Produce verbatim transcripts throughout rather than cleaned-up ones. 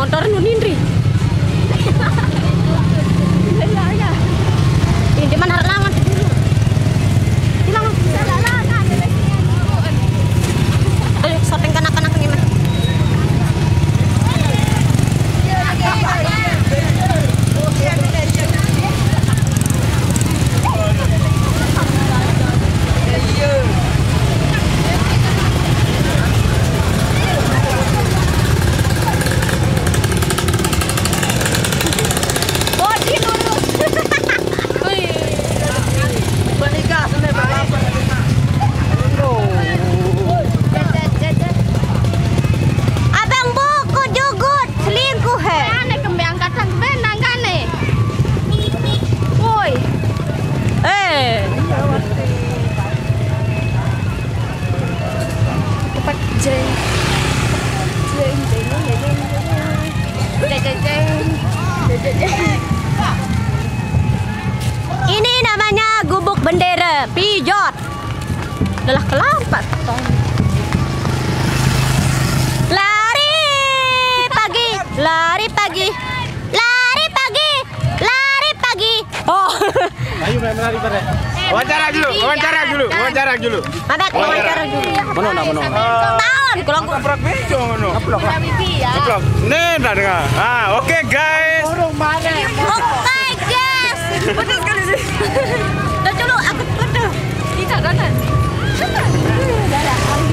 Motor nu nindri. Ini mana halangan dulu. Hilang. Ayo, syuting kanak-kanak ini mah. Bodi lurus. Wih. Abang buku jugut selingkuh he. Aneh kembang kacang benang gane. Woi. Eh. Cepat, jeng. Jeng, jeng, jeng, jeng, jeng. Jeng, jeng, jeng. Jeng, jeng, jeng. Ini namanya gubuk bendera, pijot. Adalah kelapa. Lari pagi, lari pagi, lari pagi, lari pagi. Oh. Ayo, main lari pada. Wawancara dulu, wawancara dulu, wawancara dulu. Mana wawancara dulu? Mana nak mana? Tahun kalau aku tabrak bencong ngono. Ngeplok lah. Ngeplok. Nih, tak dengar. Ah, oke guys. Burung mana? Oke guys. Pedes kali sih. Dah dulu aku pedes. Tidak kan?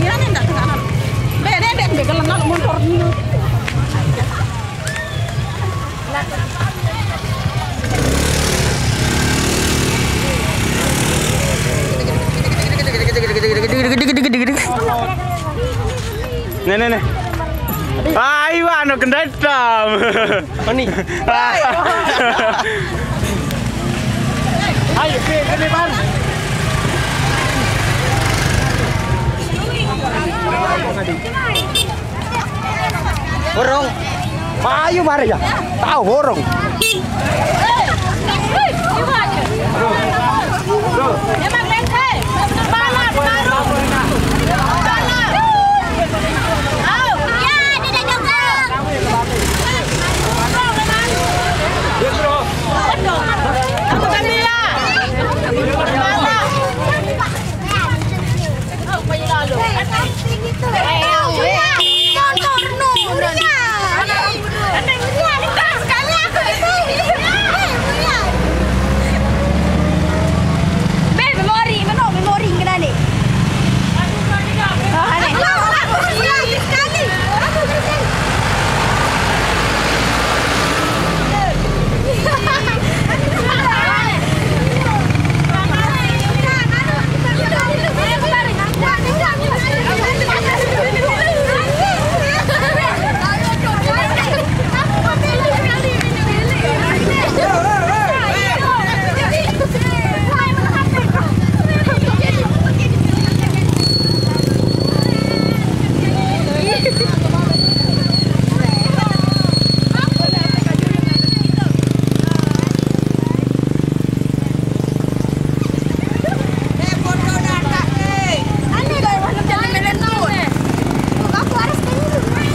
Dia nih tak dengar. Bebek bebek kalau nak motor dulu. Nih, nih, nih. Ayo, anu kendai tam. Ani. Ayo, sini, sini, Pan. Burung. Payu mari ya. Tahu burung. Be, memori, meno memori kena ni. Oh, aneh. Sekali.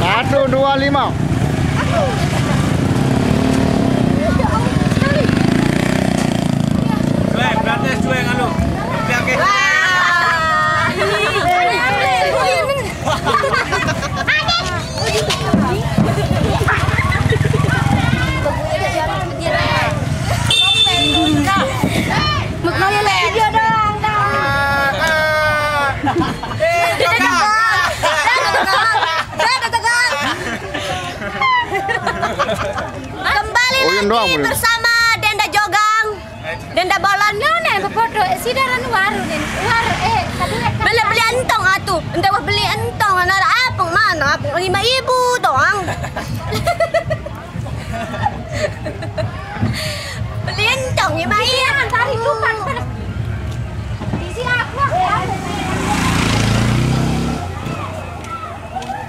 Satu, dua, lima. Cuek, berarti cuek, anu. Oke, oke. Kembali lagi bersama Denda Jogang. Denda Bolon, no, nih, foto. Eh, si Daran waru, nih. Waru, eh, tapi beli, beli entong atuh. Entah wah beli entong, anak apa, mana apa, lima ribu doang. Beli entong, lima ribu. Iya, tarik lupa, lupa. Isi aku, aku.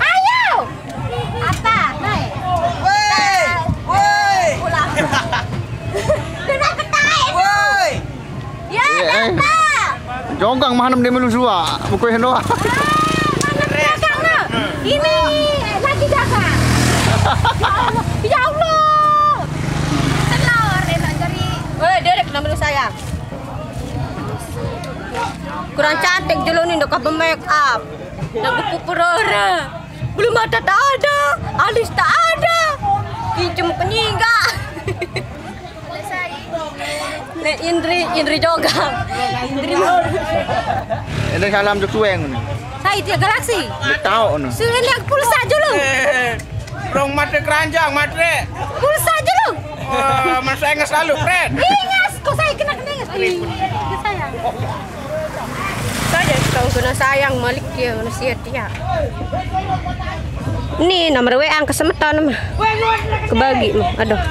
Ayo. Apa? Naik. Woi, woi. Pulang. Kenapa tarik? Woi. Ya, eh, eh. Apa? Jogang mah nem di melu sua, buku yang doang. Ah, mana belakang, nah? Ini lagi dagang. Ya Allah, Lagu pupurora. Belum ada, tak ada. Alis tak ada. Kincem penyingga. Nek Indri, Indri juga. Indri. Ini salam sesuai ngono. Saya dia Galaxy. Dia tahu ngono. Sudah lihat pulsa dulu. Rong matre keranjang, matre. Pulsa dulu. Wah, masa ingat selalu, Fred. Ingat, kok saya kena kena ingat. Ih, saya. Saja kau kena sayang malik ya manusia dia. Ini nomor W A ke semeton mah. Kebagi mah. Aduh.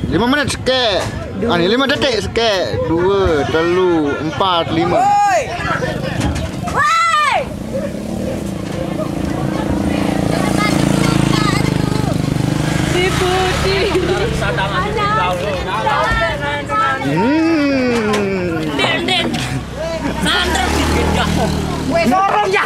Lima menit sekek. Ah, ni lima detik sekek. Dua, telu, empat, lima. Woi! Woi! Diputi. Hmm. Den, den. Sandra. Weh, dorong ya.